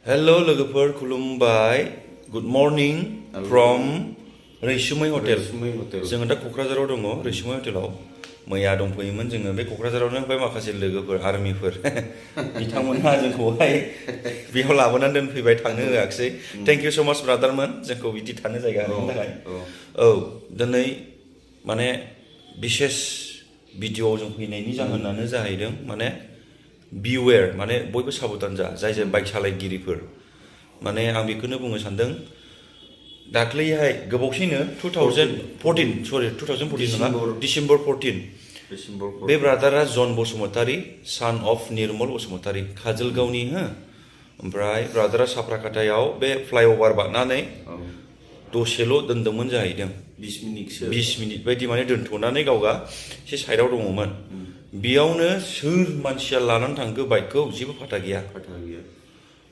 Hello लोगोफोर खुलुमबाय Good morning from Raisumai hotel जोङो दा क'क्राझाराव दङ रैसुमै हटेलाव मैया दंफैयोमोन जोङो बे क'क्राझारावनो ओमफ्राय माखासे लोगोफोर आर्मिफोर बिथांमोनहा जोंखौहाय बेयाव लाबोनानै दोनफैबाय थांनो होआखिसै थेंक इउ सो माच ब्रादारमोन जोंखौ बिदि थानो जायगा होनायनि थाखाय औ दिनै माने बिसेस भिडिअ'आव जों फैनायनि जाहोनानो जाहैदों माने बिवेर माने बयबो साबधान जा जाय जाय बाइक सालायगिरिफोर माने आं बेखौनो बुंनो सानदों दाख्लैहाय गोबावसैनो 2014 नङा डिसेम्बर 14 बे ब्रादारा जन बसुमतारी सान अफ निर्मल बसुमतारी काजलगावनि हो ओमफ्राय ब्रादारा साफ्राकाटायाव बे फ्लाइअभार बारनानै दसेल' दोनदोंमोन जाहैदों 20 मिनिट बायदि माने दोनथ'नानै गावगा एसे साइडआव दङमोन बेयावनो सोर मानसिया लानानै थांखो बाइकखौ जेबो फाथा गैया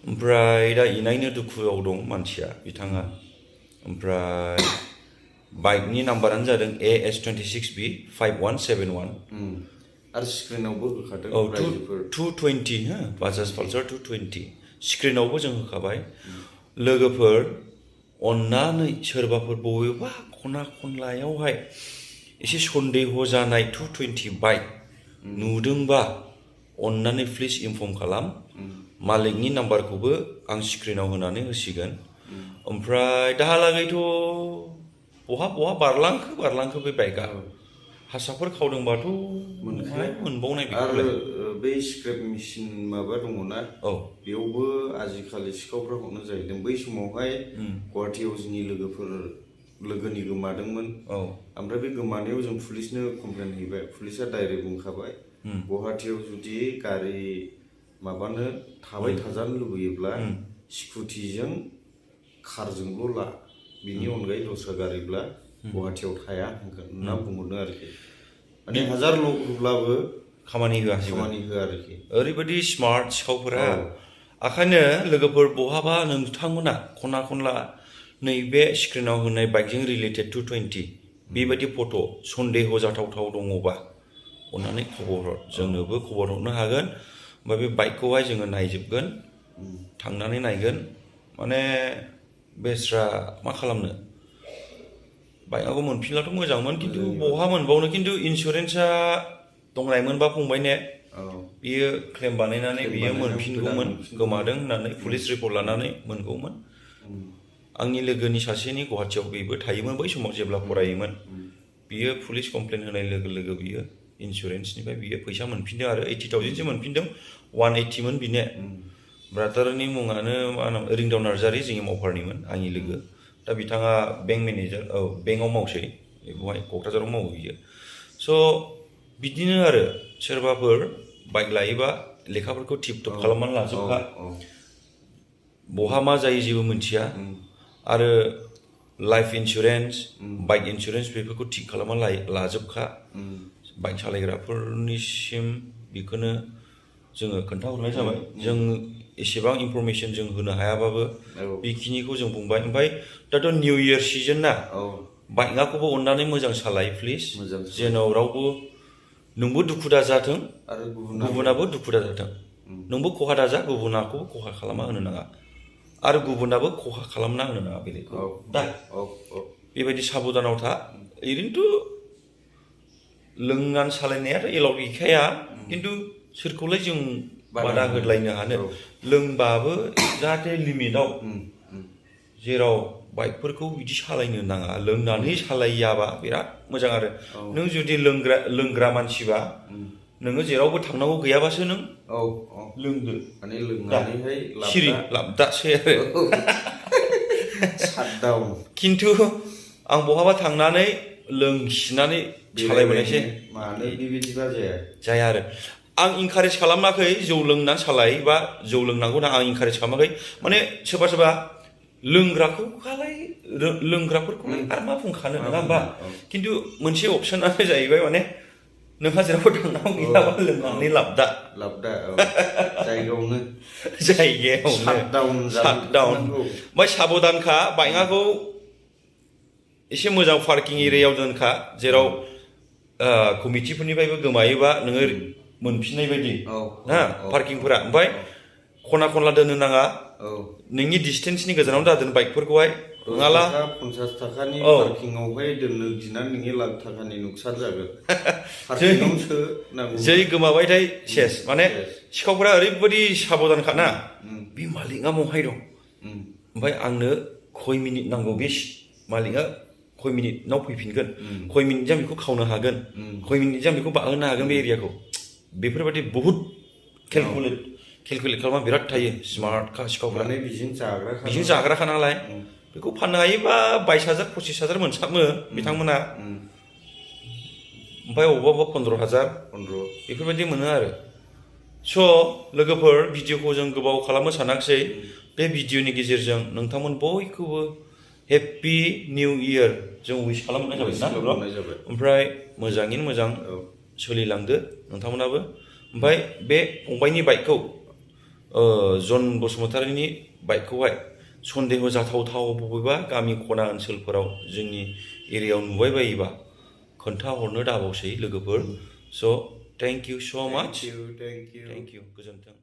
ओमफ्राय दा इनायनो दुखुआव दं मानसिया बिथाङा ओमफ्राय बाइकनि नाम्बारानो जादों AS26B 5171 आरो स्क्रिनावबो होखादों औ 220 हो बाजाज पालसार 220 स्क्रिनावबो जों होखाबाय लोगोफोर अन्नानै सोरबाफोर बबेबा खना खनलायावहाय एसे सन्देह जानाय 220 बाइक नुदोंबा अन्नानै प्लिज इनफर्म खालाम मालिकनि नाम्बारखौबो आं स्क्रिनाव होनानै होसिगोन ओमफ्राय दाहालागैथ' बहा बारलांखो बे बाइकआ हासाफोर खावदोंबाथ' मोनबावनाय आरो बै स्क्रेप मेसिन माबा दङना औ बेयावबो आजिखालि सिखावफ्रा हमनो जाहैदों बै समावहाय गुवाहाटियाव जोंनि लोगोनि गोमादोंमोन औ ओमफ्राय बे गोमानायाव जों पुलिसनो कमप्लेन हैबाय पुलिसा डाइरेक्ट बुंखाबाय गुवाहाटियाव जुदि गारि माबानो थाबाय थाजानो लुबैयोब्ला स्कुटिजों कारजोंल' ला बिनि अनगायै दस्रा गारिब्ला गुवाहाटियाव थाया होनना बुंहरदों आरोखि माने हाजार होब्लाबो खामानि होआ आरोखि ओरैबायदि स्मार्ट सिखावफोरा ओंखायनो लोगोफोर बहाबा नोंथांमोना खना खनला नैबे स्क्रिनाव होनाय बाइकजों रिलेटेड 220 बेबायदि फट' सन्देह जाथावथाव दङबा अन्नानै खबर हर जोंनोबो खबर हरनो हागोन ओमफ्राय बे बाइकखौहाय जोङो नायजोबगोन थांनानै नायगोन माने बेस्रा मा खालामनो बाइकआखौ मोनफिनब्लाथ' मोजांमोन खिन्थु बहा मोनबावनो खिन्थु इन्सुरेन्सआ दंनायमोनबा फंबाय ने बियो क्लेम बानायनानै बियो मोनफिनगौमोन गोमादों होननानै पुलिस रिपर्ट लानानै मोनगौमोन आंनि लोगोनि सासेनि गुवाहाटियाव बेबो थायोमोन बै समाव जेब्ला फरायोमोन बियो पुलिस कमप्लेन होनाय लोगो लोगो बियो इन्सुरेन्सनिफ्राय बियो फैसा मोनफिनदों आरो 80,000सो मोनफिनदों 180 मोन बिने ब्रादारनि मुङानो मा नाम रिंदाव नार्जारी जोंनि मावफारनिमोन आंनि लोगो दा बिथाङा बेंक मेनेजार औ बेंकआव मावसै बेवहाय क'क्राझाराव मावो बियो स' बिदिनो आरो सोरबाफोर बाइक लायोबा लेखाफोरखौ टिप टप खालामनानै लाजोबखा बहा मा जायो जेबो मिन्थिया आरो लाइफ इन्सुरेन्स बाइक इन्सुरेन्स बेफोरखौ थिक खालामनानै लाजोबखा बाइक सालायग्राफोरनिसिम बेखौनो जोङो खोन्थाहरनाय जाबाय जों एसेबां इनफरमेसन जों होनो हायाबाबो बेखिनिखौ जों बुंबाय ओमफ्राय दाथ' निउ इयार सिजन ना बाइकआखौबो अननानै मोजां सालाय प्लिज जेन' रावबो नोंबो दुखु दाजाथों आरो गुबुनाबो दुखु दाजाथों नोंबो खहा दाजा गुबुनाखौबो खहा खालामा होनो नाङा आरो गुबुनाबो खहा खालामना होनो नाङा बेलेगखौ दा बेबायदि साबधानाव था ओरैनोथ' लोंनानै सालायनायाथ' एलाव गैखाया खिन्थु सोरखौलाय जों बादा होद्लायनो हानो लोंबाबो जाहाथे लिमिटआव जेराव बाइकफोरखौ बिदि सालायनो नाङा लोंनानै सालायाबा बिराद मोजां आरो नों जुदि लोंग्रा मानसिबा नोङो जेरावबो थांनांगौ गैयाबासो नों लोंदो माने लोंनानैहाय सिरि लाबदासै आरो खिन्थु आं बहाबा थांनानै लोंसिनानै सालायबोनायसै मानो बेबायदिबा जाया आरो आं इनकारेज खालामाखै जौ लोंनानै सालाय बा जौ लोंनांगौ ना आं इनकारेज खालामाखै माने सोरबा लोंग्राखौलाय लोंग्राफोरखौलाय आरो मा बुंखानो नङा होमबा खिन्थु मोनसे अपसनानो जाहैबाय माने नोंहा जेरावबो थांनांगौ गैयाबा लोंनानै लाबदा जायगायावनो शाटडाउन ओमफ्राय साबधानखा बाइकआखौ एसे मोजां पार्किं एरियायाव दोनखा जेराव कमिटिफोरनिफ्रायबो गोमायोबा नोङो मोनफिननाय बायदि ना पार्किंफोरा ओमफ्राय खना खनला दोननो नाङा नोंनि डिस्टेन्सनि गोजानाव दादोन बाइकफोरखौहाय नङाला 50 थाखानि पार्किंआवहाय दोननो गिनानै नोंनि लाख थाखानि नुकसान जागोन पार्किंआवसो नांगौ जै गोमाबायथाय सेस माने सिखावफोरा ओरैबायदि साबधानखा ना बे मालिकआ बहाय दं ओमफ्राय आंनो खय मिनिट नांगौ बे मालिकआ खय मिनिटनाव फैफिनगोन खय मिनिटजों बेखौ खावनो हागोन खय मिनिटजों बेखौ बाहोनो हागोन बे एरियाखौ बेफोरबायदि बहुद केलकुलेट खालामना बिराद थायो स्मार्टखा सिखावफोरा बिजों जाग्राखा नालाय बेखौ फाननो हायोबा 22,000 25,000 मोनसाबो बिथांमोना ओमफ्राय अबेबा 15,000 बेफोरबायदि मोनो आरो स' लोगोफोर भिडिअखौ जों गोबाव खालामनो सानाखिसै बे भिडिअनि गेजेरजों नोंथांमोन बयखौबो हेपि निउ इयार जों उइस खालामनाय जाबाय ना ओमफ्राय मोजाङैनो मोजां सोलिलांदो नोंथांमोनाबो ओमफ्राय बे फंबायनि बाइकखौ जन बसुमतारिनि बाइकखौहाय सन्देह जाथावथाव बबेबा गामि खना ओनसोलफोराव जोंनि एरियायाव नुबाय बायोबा खोन्थाहरनो दाबावसै लोगोफोर स' थेंक इउ स' माच थेंक इउ गोजोन्थों